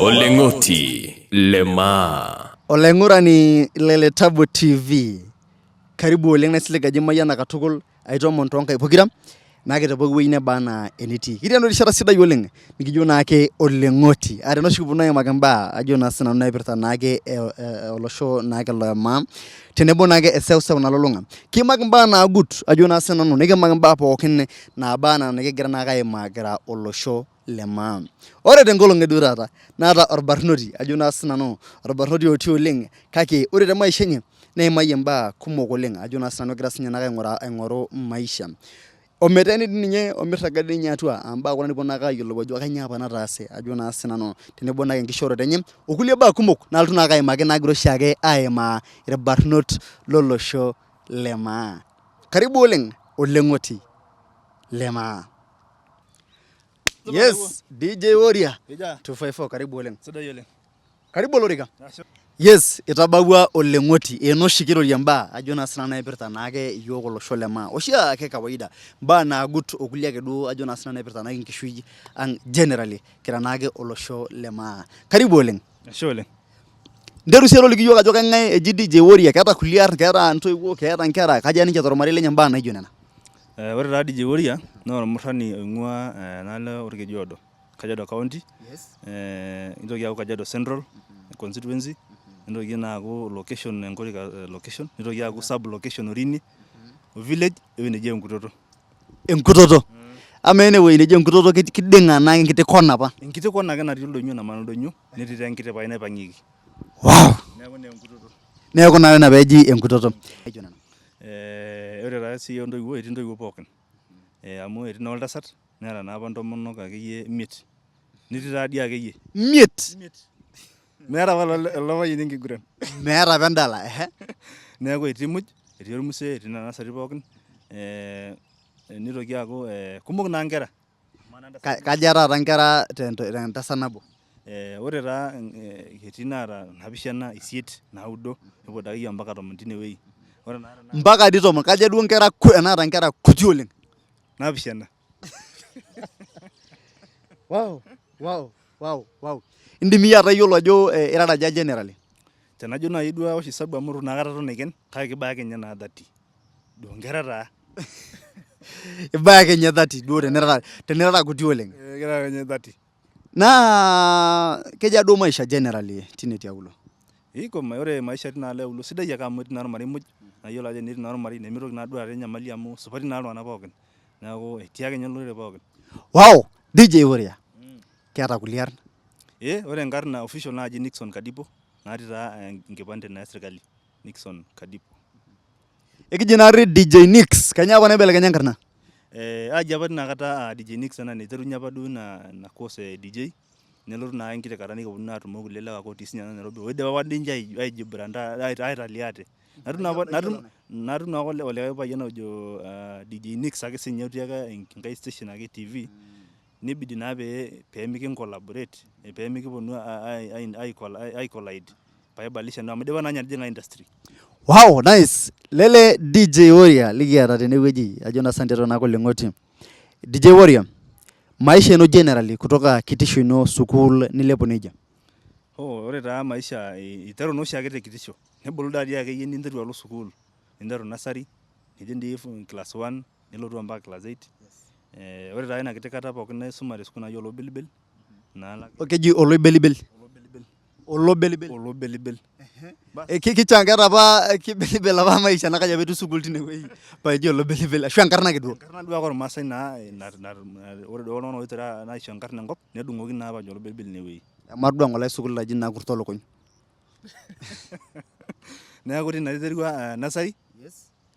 Oleng'oti le maa. Olaing'urani le Letabo TV, karibu oleng naisilig ajo imayiana katukul aitoomon toonkaik pokira naake te pooki wueji neba anaa enitii. Kitii ena rishata sidai oleng nikijo naake oleng'oti. Aa tena oshi kiponu aimaki imbaa ajo naa sinanu naipirta naake olosho naake le maa tenebo naake eseuseu nalulung'a. Kiimaki imbaa naagut ajo naa sinanu nikiimaki imbaa pookin naaba anaa nikigira naake aimaa kira olosho le maa. Ore tenkolong e duo taata naata orbarnoti ajo naa sinanu orbarnoti oti oleng kake ore te maisha enye neimayie imbaa kumok oleng ajo naa sinanu egira sinye naake aing'uraa aing'oru maisha. Ometaa enetii ninye omirraga dii ninye atua aa imbaa kuna nikiponu naake ayiolou ajo kainyoo apa nataase ajo naa sinanu tenebo naake enkishooroto enye okulie baa kumok nalotu naake aimaki naagira oshiake aimaa irbarnot lolosho le maa. Karibu oleng Oleng'oti le maa. Yes, DJ Warrior 254 karibu oleng. Sidai oleng. Karibu olorika. Yes, itabawua Oleng'oti ena oshi kirorie imbaa ajo naa sinanu naipirta naake iyiook olosho le maa. Oshi ake kawaida imbaa naagut okulie ake duo ajo naa sinanu naipirta naake enkishui ang generally kira naake olosho le maa. Karibu oleng. Ashe oleng. Nteru siyie toliki iyiook ajo keng'ae eji DJ Warrior, keeta kulie arn, keeta intoiwuo, keeta inkera, kaja ninche tormarei lenye imbaa naijo nena. Ore taa DJ Warrior naa olmurrani oing'ua enaalo olkeju oodo. Kajiado County, nitoki aaku Kajiado Central constituency, nitoki naa aaku location Enkorika location, nitoki aaku sub location Orinie, o village ewueji neji Enkutoto. Enkutoto. Amaa ene wueji neji Enkutoto kiding'a naa enkiti kona apa? Enkiti kona ake natii oldonyio namana oldonyio netii taa enkiti pae naipang'ieki. Wow! Neeku naa Enkutoto. Neeku naa ina peeji Enkutoto. Ore taa sii intoiwuo etii intoiwuo pookin amu etii naa oltasat Neeta naa apa intomonok akeyie imiet. Netii taa dii akeyie. Imiet? Imiet. Meeta apa lelo payiani enkiguran. Meeta apa endala, ehe. Neeku etii muj, etii olmusee, etii nena tasati pookin, nitoki aaku kumok naa nkera. Kaja taata nkera tentasat nabo? Ore taa etii naata napishana, isiet, naudo, nepuo doi akeyie mpaka tomon tinewueji. Mpaka dii tomon, kaja duo nkera enaata nkera kuti oleng? Napishana. Wow. Indim iyie atayiolo ajo eh, irara aja generally? Tenajo naaji duo aosh esabu amu itu naa aikata eton aiken kake kibaya ake ninye naa 30 duo nkera taa. Ibaya ake ninye 30 duo tenirara tenirara kuti oleng. Eh, kira ake ninye 30. Naa kejaa duo maisha generally tine tiaulo? Iko ore maisha tina alo e aulo sidai ake amu etii naa ormarei muj naa iyiolo ajo tenetii naa ormarei nemitoki naa duo aata enyamali amu supati naa iltung'anak pookin. Neeku etii ake ninye olorere pookin. Wow! DJ Warrior. Keeta kulie arn? Ee ore enkarna official naaji Nixon Kadipo natii taa enkipande naa e sirkali Nixon Kadipo. Ekiji naarri DJ Nix, kainyoo apa naibelekenya enkarna? Eh, aaji apa tinakata aa DJ Nix ena naiterunye apa duo ina ina course e DJ nelotu naa enkiti kata nikiponu naa atumo okulie lewa ake otii sinye Nairobi oidipa apa ninche aijibranda aitalii ate. Natum naa natum natum naa olikae payian ojo DJ Nix ake sinye otii ake enkae station ake e TV nibidi naa pee pee mikincollaborate pee mikiponu aicollide paibadilisha naa amu idipa naa ninye atijing'a industry. Wow, nice. Lele DJ Warrior likiata tenewueji ajo naa sinanu tiatua Oleng'oti. DJ Warrior, maisha ino generally kutoka kitisho ino sukuul nilepu nejia. Oh, ore taa maisha iteru naa oshiake te kitisho nebulu taa dii akeyie ninteru alo sukuul ninteru nursery nijing dii class one nilotu mpaka class eight. Ore taa ina kiti kata pookin naisuma te sukuul naji Oloibelibel nalo ake. Keji Oloibelibel? Oloibelibel. Olobelibel. Olobelibel. Kichangeta apa kibelibel apa maisha naa kajo apa etii sukuul tinewueji paa eji Olobelibel ashu enkarna ake duo. Enkarna duo ake ormaasai naa ore duo iltung'anak oitira aisho enkarna enkop nedung'oki naa apa ajo Olobelibel inewueji. Amu atodua ng'ole sukuul naji Nakurto Lukuny. Neeku tine aiterua nursery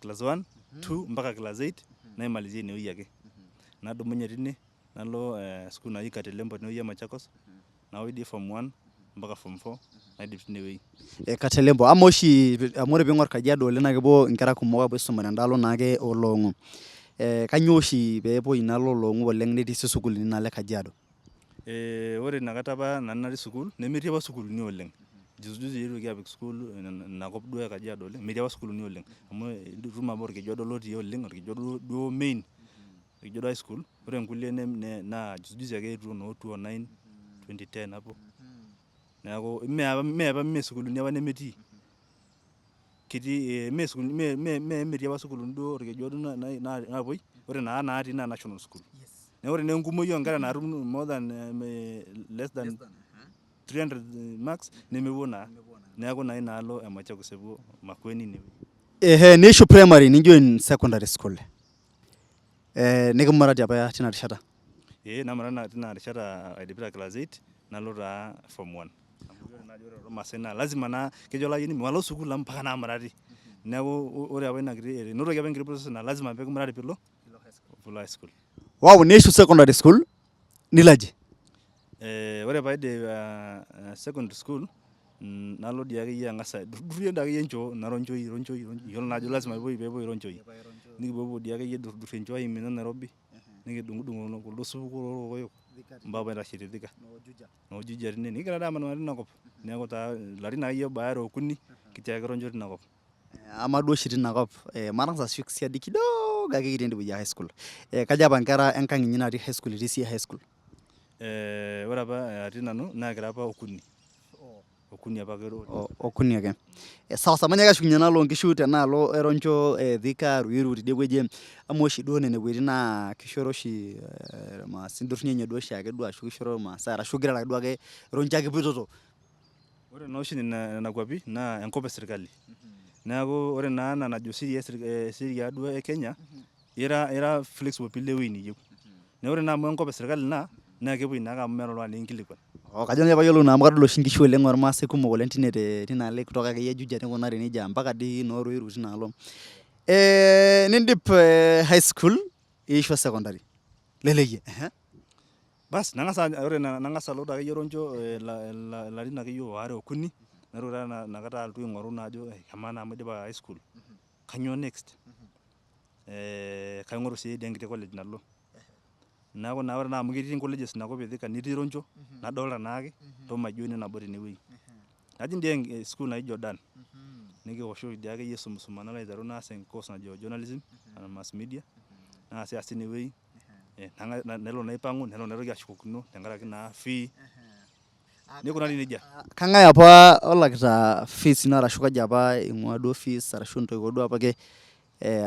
class one, two mpaka class eight naimalizia inewueji ake. Nadumunye tine nalo sukuul naji Katelembo tinewueji e Machakos naidip form one mpaka form four naidip tinewueji. Katelembo, amaa oshi amu ore piing'or Kajiado oleng naa kepuo inkera kumok aapuo aisuma tendaalo naake oloong'u. Kainyoo oshi peepuoi inaalo oloong'u oleng netii sii sukuulini inaalo e Kajiado? Ore inakata apa nanu natii sukuul nemetii apa sukuulini oleng. Juzi juzi eetuoki aapik sukuul ina kop duo e Kajiado oleng, metii apa sukuulini oleng amu itum apa Olkejuado lotii oleng, Olkejuado duo main. Orkejuado High School, ore nkulie naa juzi juzi ake eetuo noo 2009, 2010 hapo. Neeku mee apa mee apa mee sukuulini apa nemetii. Ketii mee sukuulini mee mee mee metii apa sukuulini duo Orkejuado naapuoi, ore naa natii naa national school. Neeku ore naa enkumoi oo nkera naatum more than less than 300 marks nemepuo naa. Neeku naa ina alo e Machakos epuo Makueni ine wueji. Ehe niishu primary nijoin secondary school. Nikimurati apa tina rishata? Ee namurati tina rishata aidipita class 8 nalo taa form 1. Amu ore naa ore toormaasai naa lazima naa kejo olayioni malo sukuul amu mpaka namurati. Neeku ore apa ina kiti enotoki apa enkiti process naa lazima pee kimurati piilo high school. Wow niishu secondary school nilo aji? Ore paidip secondary school nalo dii akeyie ang'as aidurdurie dii akeyie nchoo naronchoi ronchoi iyiolo naa ajo lazima peepuoi ronchoi nikipuopuo dii akeyie aidurdurie nchoo aimie ene Nairobi nikidung'udung kuldo supuko lorkokoyok mpaka aitashe te Thika noo Juja tine nikigira taa amanaa tina kop neeku taa ilarin akeyie oobaya aare okuni kitii ake Roncho tina kop. Amaa duo oshi tina kop matang'asa ashuk siadi kidogo ake kitii ende wueji e high school kaja apa nkera enkang inyi natii high school itii siyie high school? Ore apa atii nanu naa kira apa okuni, okuni apa kira. Okuni ake. Sawa sawa manyaaki ashukunye enaalo oonkishu tenaalo e Roncho, Thika, Ruiru tidie wueji amaa oshi duo nene wuejitin naa kishoro oshi irmaasai indurrunyenye duo oshiake duo ashu kishoro irmaasai arashu igirara duake Roncho ake ipoitoto? Ore naa oshi nena kuapi naa enkop e sirkali. Neeku ore naa ena najo sheria duo e Kenya ira flexible piilo ewueji niyieu. Neeku ore naa amu enkop e sirkali ina naa kepuoi naake amu meeta oltung'ani likinkilikuan. Oo kajo nanu payiolou naa amu kadol oshi nkishu oleng ormaasai kumok oleng tine te tinaalo e kutoka akeyie Juja nikunari nejia mpaka dii noo Ruiru tinaalo. Nindip high school niishua secondary leleyie ehe. Bas nang'as ore nang'as alo akeyie Roncho ilarin akeyie waare okuni naitoki taa inakata alotu aing'oru naa ajo amaa naa amu aidipa high school kanyoo next kaing'oru sii dii enkiti college nalo. Neeku naa ore naa amu ketii ncolleges inakop e Thika netii Roncho nadolta naake ntoo maijoina nabo tenewueji. Najing dii sukuul naji Jordan nikiwoshoki dii akeyie aisumisuma nalo aiteru naas encourse najo journalism and mass media naasias tinewueji nelo naipang'u nelo naitoki ashukokino tenkaraki naa fee nikunari nejia. Kang'ae apa olakita fees ino arashu kaji apa ing'ua duo fees arashu intoiwuo duo apake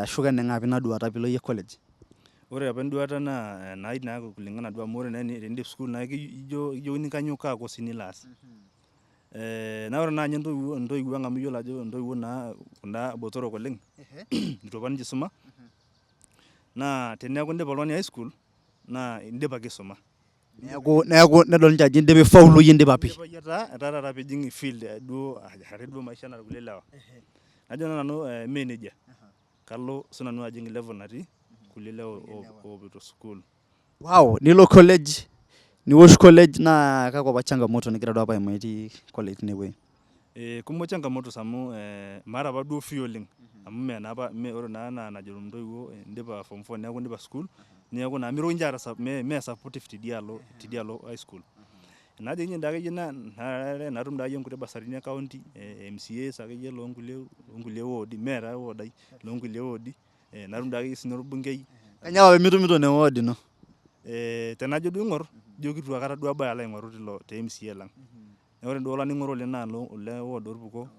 ashu keneng'ae apa ina duata piilo iyie college? Ore apa enduata naa enaai naa kulingana duo amu ore naa tenindip sukuul naa ijo ekijokini kanyoo kaa course iyieu nilo aas. Naa ore naa ninye intoiwuo ang amu iyiolo ajo intoiwuo naa kuna botorok oleng eitu apa ninche isuma naa teneeku indipa oltung'ani high school naa indipa ake aisuma. Neeku nedol ninche ajo indipa aifaulu iyie indipa pii. Indipa iyie etaa taata piijing field duo aret duo maisha enaa irkulie lewa. Najo naa nanu mee nejia, kalo sinanu ajing level natii kulie lewa oopoito sukuul. Wow nilo college niwosh college naa kakwa apa changamoto nigira duo apa aimaa itii college tine wueji? Kumok changamotos amu maata apa duo fee oleng amu mee naa apa ore naa enaa enajo intoiwuo indipa form four neeku indipa sukuul neeku naa mitoki ninche aata mee supportive tidialo tidialo high school. Najing ninye akeyie natum dii akeyie nkuti basarini e county MCAs akeyie loonkulie woodi mee taa ward ai loonkulie woodi natum dii akeyie sinye orbungei. Kanyoo apa pemitumito ine ward ino? Tenajo duo aing'or ijo kitu aikata duo abaya alo aing'oru tilo te MCA lang. Neeku ore duo olaning'ore oleng naa ole ward orpuko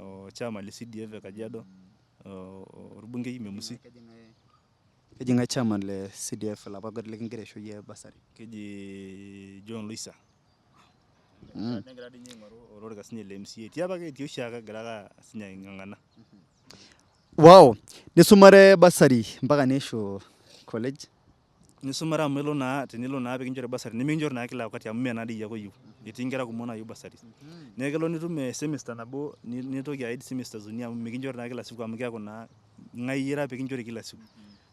o chairman le CDF e Kajiado orbungei Memusi. Keji ng'ae chairman le CDF olapa likingira aisho iyie bursary? Keji John Loisa. Negira dii ninye aing'oru olorika sinye le MCA. Etii apake etii oshiake egira ake sinye aing'ang'ana. Wow! Nisumare bursary mpaka niishu college? Nisumare amu elo naa tenelo naa pekinchori bursary nimikinchori naa kila wakati amu mee naa dii iyie ake oyieu, etii nkera kumok naayieu bursaries. Neeku kelo nitum semester nabo nintoki aid semesters uni amu mikinchori naa kila siku amu keeku naa ng'ae iyie ira pekinchori kila siku.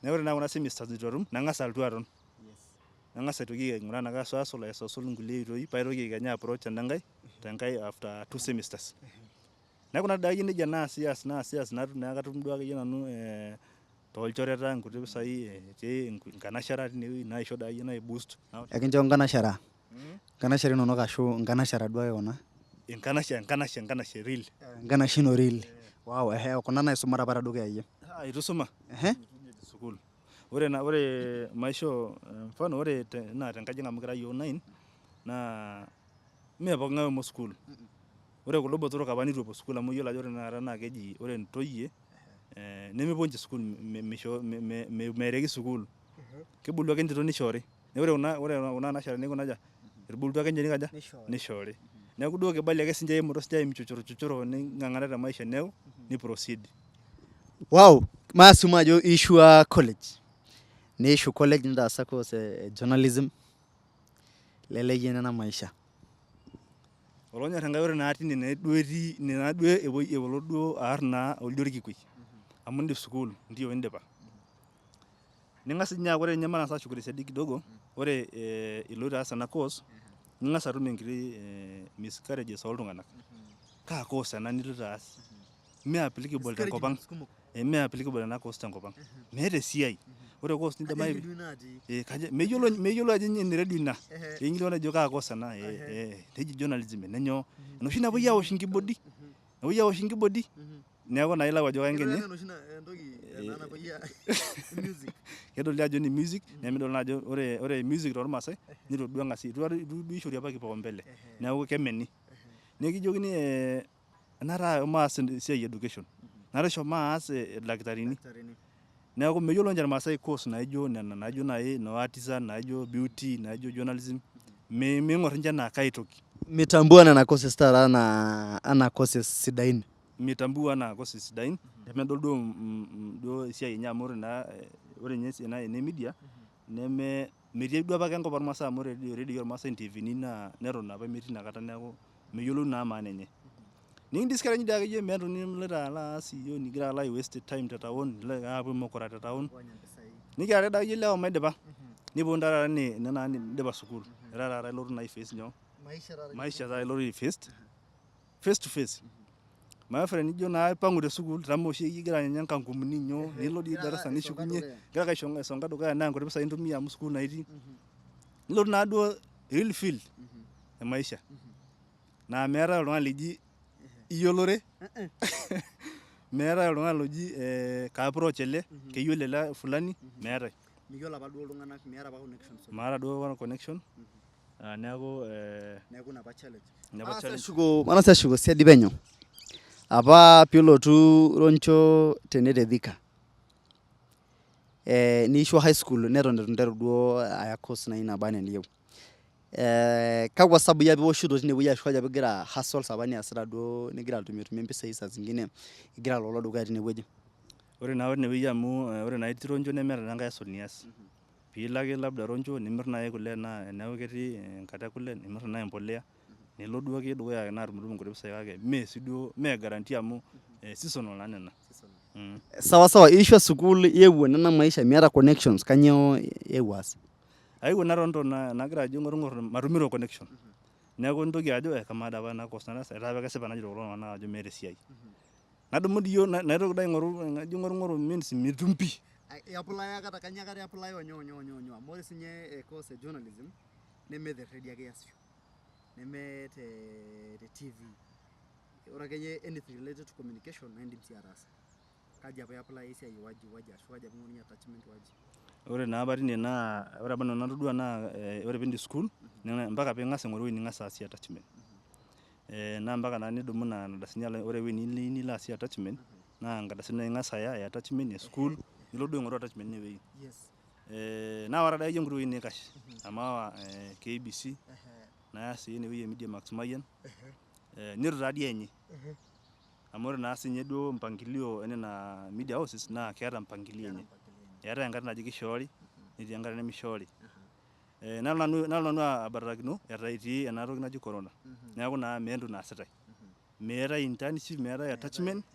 Neeku ore naa kuna semesters neitu atum nang'as alotu aton, nang'as aitoki aing'uraa tenaa kaas hustle aishosol nkulie oitoi paitoki kenya ai approach enda nkae tenkae after two semesters. Naikuna dii akeyie nejia naasias naasias natum naa katum duo akeyie nanu toolchoreta nkuti pisai etii nkanashara tinewueji naisho dii akeyie nai boost. Ekincho nkanashara? Nkanashara inonok ashu nkanashara duake kuna? Enkanashe enkanashe enkanashe real. Enkanashe ino real. Wow ehe kuna naisumate apa tedukuya iyie? Eitu isuma. Ehe. Sukuul. Ore na ore maisho mfano ore naa tenkaji ang amu kira iyiok 9 naa mee poking'ae oshomo sukuul. Ore kulo botorok apa neitu epuo sukuul amu iyiolo ajo ore tenakata naa keji ore intoyie nemepuo ninche sukuul, mereki sukuul. Kebulu ake entito nishoori. Neeku ore kuna anashara neikuna aja? Etubulutua ake ninche neikaja? Nishoori. Neeku duo kibali ake sinche eimutua sinche aim chochoro chochoro neing'ang'ana te maisha neeku ni proceed. Wow, maasum ajo iishua college. Niishu college nitaasa course e journalism. Leleyie nena maisha. Olonyor Enkai ore naa tine naa duo etii ine naa duo epuoi elo duo aar naa oldia orkikuei. Amu indip sukuul ndio indipa. Ning'as ninye aaku ore ninye matang'as ashuko tesiadi kidogo, ore iloito aas ena course ning'as atum enkiti miscarriages ooltung'anak. Kaa course ena niloito aas? Mee applicable tenkop ang', mee applicable ena course tenkop ang'. Meeta esiai. Ore course nidimayu kajo meyiolo meyiolo ajo ene redio ina. Ekinkilikuan ajo kaa course ena neji journalism enenyoo. Enoshi napuoi aosh inkibodi, napuoi aosh inkibodi. Neeku naa ilau ajo kainkenye. Kedoli ajo ene music nemidol naa ajo ore music toormaasai neitu duo eng'asi eitu duo eishori apa kipaumbele. Neeku kemeni. Nikijokini enataa maas esiai e education. Enaata maas ildakitarini. Neeku meyiolo ninche irmaasai course naijo nena naijo nai noo artisan, naijo beauty, naijo journalism, meing'or ninche enaa kai toki. Mitambua nena courses taata anaa anaa courses sidain. Mitambua anaa courses sidain, nemedol duo duo esiai enye amu ore naa ore ninye ena ene media neme metii duo apake enkop ormaasai amu ore iredioi ormaasai intiivini naa neton apa metii inakata neeku meyiolou naa maana enye. Nikidiscourage dii akeyie meeta entoki niloito alo aas iyie nigira alo ai waste time te town nilo aaku mukura te town. Nikiarare dii akeyie ilewa omaidipa. Niponu taa taata ene naa nindipa sukuul. Etaa taata ilotu naa ai face nyoo? Maisha taata ilotu ai face face to face. My friend nijo naa aipang'u te sukuul tamaa oshi igira anya nkankumuni nyoo nilo dii darasa nishukunye igira ake aisonga dukuya naa nkuti pisai intumia amu sukuul naa itii. Nilotu naaduo real field e maisha. Naa meetae oltung'ani liji iyiolore, meetae oltung'ani loji ka approach ele, keyiolo ele fulani, meetae. Miyiolo apa duo iltung'anak, miata apa connections oleng. Maata duo apa connection, neeku Neeku ina apa challenge. Ina apa challenge. Matang'as ashuko siadi penyo. Apa pilotu Roncho tene te Thika, niishua high school neton itu interu duo aya course nai naba enaa eniyieu. Kakwa sabui apa iwoshito tinewueji ashu kaji apa igira hustles apa niasita duo nigira atumiatumia mpisai saa zingine igira alo dukuya tinewueji? Ore naa tinewueji amu ore naa itii Roncho nemeeta naa enkae hustle nias. Piilo ake labda Roncho nimir naaji kule naa teneeku ketii enkata e kule nimir naaji embolea nilo duo ake dukuya naa atumutum nkuti pisai kake mee sii duo mee guarantee amu seasonal naa nena. Sawa sawa, iishua sukuul iewuo nena maisha miata connections kanyoo iewuo aas? Aewuo naton nagira ajo aing'orung'or matumito connection. Neeku intoki ajo kamaa dii apa ena course nataasa etaa apa kesipa najito kulo tung'anak ajo meeta esiai. Nadumu dii naitoki dii aing'oru najo aing'orung'oru means mitum pii. Iapply kata kanyoo akata iapply onyoo onyoo onyoo onyoo amu ore sinye course e journalism neme te radio ake iasisho neme te TV ore akeyie anything related to communication naa indim sii ataasa. Kaji apa iapply esiai waji waji ashu kaji apa ing'orunye attachment waji? Ore naa apa tine naa ore apa nanu enatodua naa ore piindip sukuul mpaka piing'as aing'oru ewueji ning'as aasie attachment. Naa mpaka naa nidumu nena ardasini alo ore ewueji niyieu nilo aasie attachment naa nkardasini naa ing'as aya e attachment e sukuul nilo duo aing'oru attachment teine wueji. Naa ore akeyie nkuti wuejitin nikash amu aawa KBC naya sii ene wueji e Media Max Mayian nitu taadii eenyi. Amu ore naa siinye duo mpangilio enena media houses naa keeta mpangilio enye. Eetae enkata naji kishoori netii enkata nemishoori. Nalo nanu abatakino etaa etii ena toki naji corona. Neeku naa meeta entoki naasitae. Meetae internship, meetae attachment,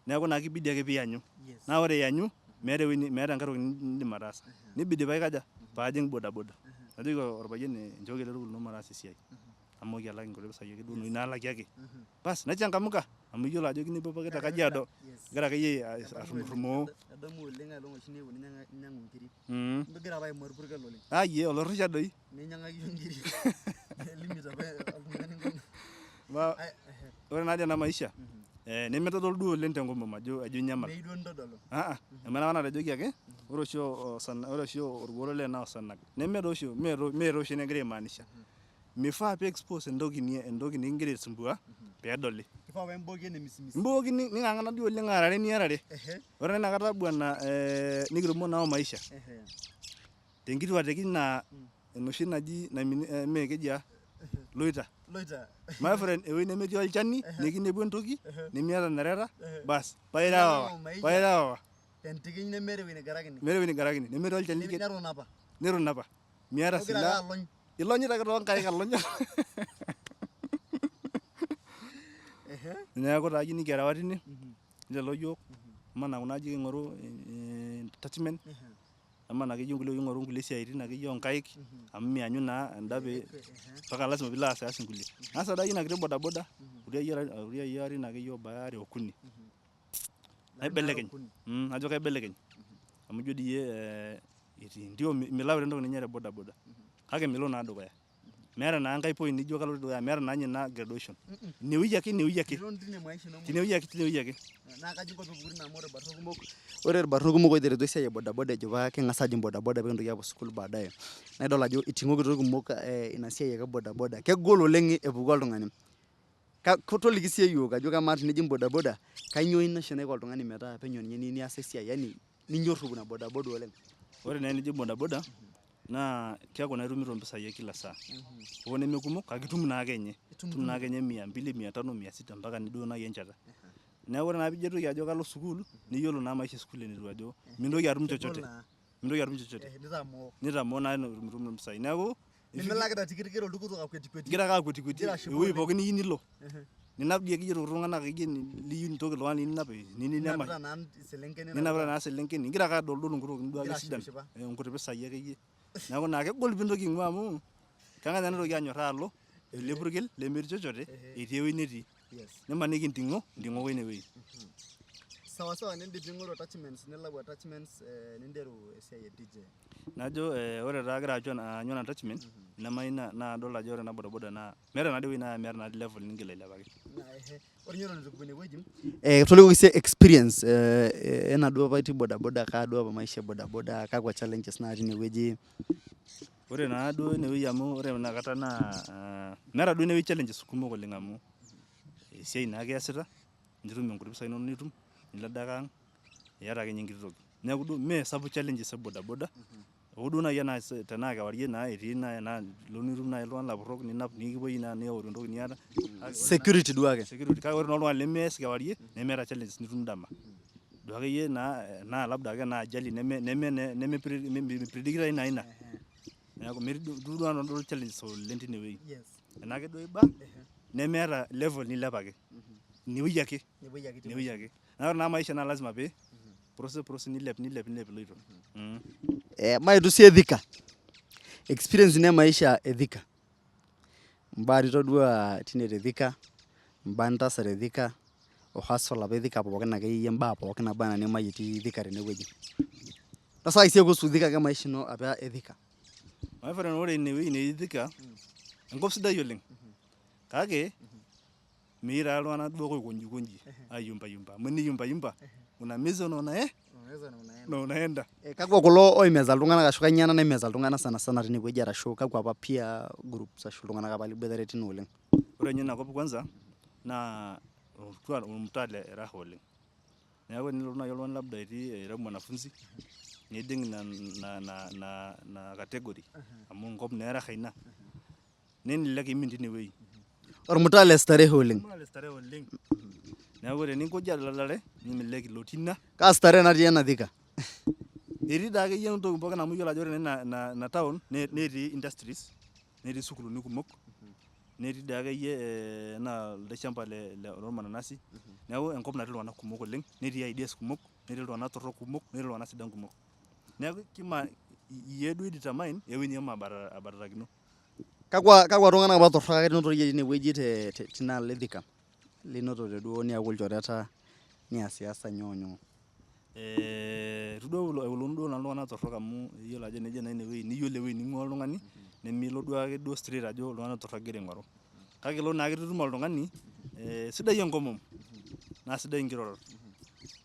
neeku naa kibidi ake piiyanyu. Naa ore iyanyu meeta ewueji meeta enkae toki niindim ataasa. Nibidi paikaja, paajing bodaboda. Najoki orpayian nchooki ele tukutuk lino mataasa esiai. Amu alak nkuti pisai ake duo naalaki ake. Bas naichangamka amu iyiolo ajo kinepua apake te Kajiado igira akeyie arrumurrumoo. Adamu oleng aelong oshi niewuo ninyangu nkiri. Igira apa aimaa orpurkel oleng. Ayie olorrisha doi. Ninyang'aki iyiook nkiri. Limit apa oltung'ani nkolong'i. Ore naadii ena maisha nemitodolu duo oleng tenkomom ajo inyamal. Meyieu duo nintodolu. Amu enapa natejoki ake. Ore oshi ore oshi orkuo lolee naa osanag. Neme doi oshi mee doi oshi negira aimaanisha. Mifaa pee expose entoki entoki nikigira aisumbua peedoli. Kifaa pee imbooki enemisimis. Imbooki ning'ang'ana duo oleng aarare niarare. Ore naa inakata bwana nikitumo naa o maisha. Tenkiti ateki naa enoshi naji mee keji aa? Loiter. Loiter. My friend, ewueji nemetii olchani, nikinepua entoki, nimiata enareta, bas, paa irewa, paa irewa. Tentikiny nemeeta ewueji nigarakini. Meeta ewueji nigarakini, nemetii olchani. Netunapa. Netunapa. Miata Ogira ake silaha. alony. Ilonyita ake toonkaik alony. Neeku taa nikiarewa tine, nilelo yiok, amaa kuna ajijik aing'oru attachment, amaa akeyie nkulie aing'oru nkulie siaitin akeyie oonkaik, amu mianyu naa enda pee mpaka lazima piilo aas inkulie. Naas adake ina kiti bodaboda, kuti akeyie arin akeyie oobaya aare okuni. Naibelekeny, najo kaibelekeny amu ijo dii iyie ndio milau taa entoki ninya te bodaboda kake milo naa dukuya. Meeta naa enkae point nijo kaloito dukuya meeta naa ninye ina graduation. Inewueji ake inewueji ake. Iton tine maisha ino Tinewueji ake tinewueji ake. Naa kaji inko piipuku tine amu ore irbarnot kumok, ore irbarnot kumok oiterutua esiai e bodaboda ejo apa king'as ajing bodaboda pee kintoki aapuo sukuul baadaye. Naa idol ajo iting'okito irkumok ina siai ake e bodaboda. Kegol oleng' epuku oltung'ani. Toliki siiyie iyiook ajo kamaa tenijing bodaboda kainyoo ina oshi naiko oltung'ani metaa penyo ninye niyieu nias esiai yani ninyorru ina bodaboda oleng'? Ore naa enijing bodaboda naa keeku naa itumito impisai e kila saa hoo nemekumok kake itum naa akenye, itum naa akenye mia mbili, mia tano, mia sita mpaka duo naaji enchata. Neeku ore naa piijo aitoki ajo kalo sukuul niyiolo naa maisha e sukuul enetiu ajo mintoki atum chochote, mintoki atum chochote nitamoo naa mitum impisai neeku Nemilakita tikit igira oltukutuk akwetikweti. Igira ake akwetikweti Igira ashipa ewueji oleng. pookin niyieu nilo. Ninap dii akeyie iltung'anak akeyie liyieu entoki oltung'ani liyieu ninap Ninapita naa iselenken ninapita naa iselenken nigira ake adoldol nkuti tokitin duo ake Igira sidan ashipishipa. nkuti pisai akeyie. Neeku naa kegol piintoki aing'ua amu keng'as ena toki anyorraa alo ele purkel lemetii chochote etii ewueji netii. Nimaniki inting'o, inting'oko ine wueji. Sawa sawa nindip ning'oru attachments nilau attachments ninteru esiai e DJ. Najo ore taa agira aanyu ena attachment nemayieu nadol ajo ore ena bodaboda naa meeta naadii ewueji naya meeta naadii level ningil ailepaki. Ore ninye eton eitu kipuo inewueji, tolikoki siiyie experience enaduo apa itii bodaboda kaa duo apa maisha e bodaboda kakwa challenges natii inewueji. Ore naaduo inewueji amu ore inakata naa meeta duo inewueji challenges kumok oleng amu esiai naake iyasita nitum nkuti pisai inonok nitum nilo adake ang iyata ake ninye enkiti toki. Neeku duo mee sapuk challenges e bodaboda hoo duo naaji tenaa kewarie naa etii naa ilo nitum naaji iltung'anak lapurrok ninap nikipuoi naa neoru entoki niata. Security duo ake. Security kake ore naa oltung'ani lemees kewarie nemeeta challenges nitum dama. Duo akeyie naa naa labda ake enaa ajali nemipredictayu naa ina. Neeku metii duo nanu adol challenges oleng tinewueji. Tenaa keduo iba nemeeta level nilepaki. Inewueji ake, inewueji ake. Naa ore naa maisha naa lazima pee process process nilep nilep nilep iloito. Maetu siyie Thika, experience ino e maisha e Thika. Imbaa nitodua tine te Thika, imbaa nitaasa te Thika, o hustle apa e Thika pookin akeyie imbaa pookin naba anaa niimayie itii Thika tenewueji. Nosaki siiyie kuhusu Thika ake maisha ino apa e Thika. My friend ore inewueji neji Thika, enkop sidai oleng. Kake meyieu taa iltung'anak duo oikonjikonji aiyumbayumba amu eniyumbayumba unamezwa na na unaenda. Kakwa kulo oimeza iltung'anak ashu kainyoo ena naimeza iltung'anak sana sana tine wueji arashu kakwa apa peer groups ashu iltung'anak apa liboitare tine oleng? Ore ninye ina kop kwanza naa olmtaa le raha oleng. Neeku tenilotu naaji oltung'ani labda itii ira mwanafunzi nijing ina category amu enkop naa e raha ina nelelek imin tine wueji. Olmutaa le starehe oleng. Olmutaa le starehe oleng. Neeku teninkoji adaladalare nemilelek ilo tina. Kaa starehe natii ena Thika? Etii taa akeyie ntokitin pookin amu iyiolo ajo ore naa ina town netii industries netii sukuulini kumok netii dii akeyie enaa elde shamba lormananasi neeku enkop natii iltung'anak kumok oleng netii ideas kumok netii iltung'anak torrok kumok netii iltung'anak sidan kumok. Neeku kima iyie duo oi determine ewueji nishomo abatatakino. Kakwa kakwa tung'anak apa torrok ake linoto iyie tinewueji te tinaalo e Thika linotote duo niaku ilchoreta niasiyasa nyoo onyoo? Eitu duo eponu duo nanu iltung'anak torrok amu iyiolo ajo enijing naa inewueji niyiolo ewueji ning'ua oltung'ani nemilo duake duo straight ajo iltung'anak torrok agira aing'oru. Kake ilo naake nitum oltung'ani sidai enkomom naa sidai inkirorot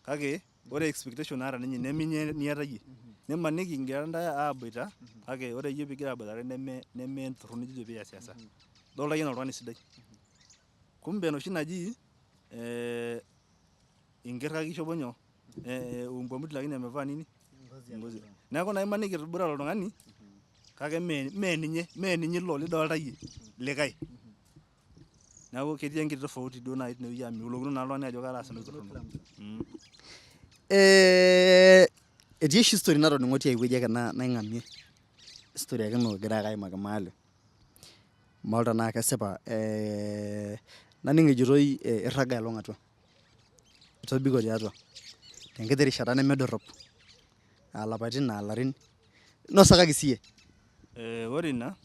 kake ore expectation naata ninye neme eniata iyie. Nimaniki ingira ntae aaboita kake ore iyie piigira aboitare neme neme entorroni ijo piiyasiyasa. Idolta iyie enaa oltung'ani sidai. Kumbe enoshi naji enkerr kake ishopo nyoo umbwa mwitu lakini amevaa nini ngozi. Neeku naa imaniki itoboitare oltung'ani kake mee mee ninye mee ninye ilo lidolta iyie likae. Neeku ketii enkiti tofauti duo naaji tinewueji amu miulokino naa oltung'ani ajo kara asa torrono. Etii oshi story natoning'o tiai wueji ake naing'amie story ake nagira ake aimaki maale mayiolo tenaa kesipa naning ejitoi irraga aelong atua itobiko tiatua tenkiti rishata nemedorrop aa lapaitin aa larin nosakaki siiyie. Ore ina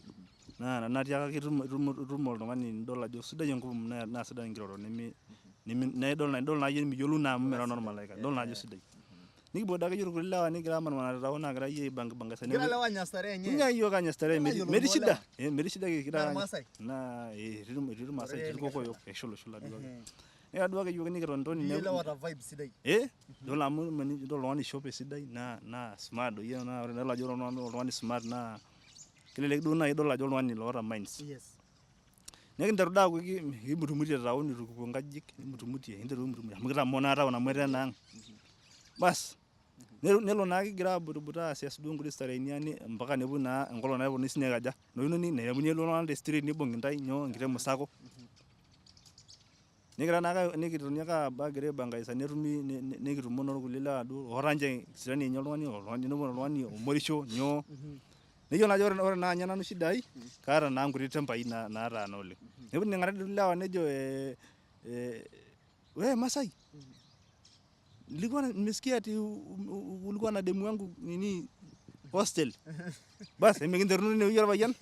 naa enatiakaki itum oltung'ani nidol ajo sidai enkomom naa sidai enkiroroto naa idol naa iyie miyiolou naa amu mira naa ormalaika idol naa ajo sidai. Nikipuo doi akeyie irkuti lewa nikigira amanaa te town aagira iyie aibangibanka Egira lewa aanya starehe enye. Kinya iyiook aanya starehe metii shida metii shida kigira Irmaasai? Naa etii irmaasai etii irkokoyo eshula duo ake. Nikigira duake iyiook nikitonitoni Iyie lewa oota vibe sidai. Idol amu idol oltung'ani oishope esidai naa smart doi naa ore idol ajo ore oltung'ani smart naa kelelek duo naaji idol ajo oltung'ani loota minds. Nikinteru doi aaku kimutumutie te town eitu kipuo nkajijik kimutumutie kinteru aimutumutie amu kitamoo naa town amu etaa enaang. Bas nelo naa kigira abutubutaa aas duo nkuti stareeni yani mpaka nepuoi naa enkolong naponunui sinye aikaja neyakini iltung'anak te street nibung'i intae nyoo enkiti musako. Nikigira naake nikitoni ake aagira aibangaisa netumi nikitumo naa orkulie lewa duo oota ninche kisirani enye oltung'ani ninepu oltung'ani omorisho nyoo. Neyiolo ajo ore naa ninye nanu shida ai kaata naa nkuti tempai nataana oleng. Neponunui ilewa nejo we Masai nilikuwa nimesikia ati ulikuwa na demu wangu nini hostel. Bas emikinteruno tinewueji orpayian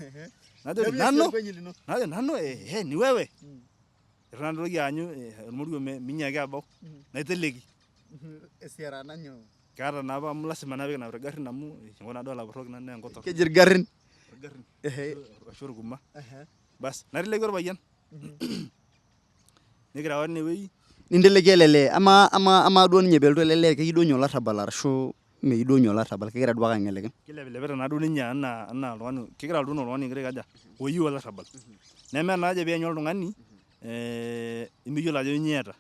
najoki nanu najo nanu ehe ni wewe. Eton nanu aitoki aanyu ormoruo minyaaki abau naiteleki. Kaata naa apa amu lasima naa pee kinap irgarrin amu enkop naa duo oolapurrok ina naa enkop torrono. Keji irgarrin? Irgarrin ashu orkurma. Bas naiteleki orpayian nikireu ine wueji. Ninteleki ele lee, amaa amaa amaa duo ninye peelotu ele lee keyieu duo ninye olarrabal arashu meyieu duo ninye olarrabal kegira duo ake ang'eliki? Kilepilepita naa duo ninye anaa anaa oltung'ani kegira alotu anaa oltung'ani ogira aikaja oyieu olarrabal. Nemeeta naa haja piiyanyu oltung'ani imiyiolo ajo nyoo eeta.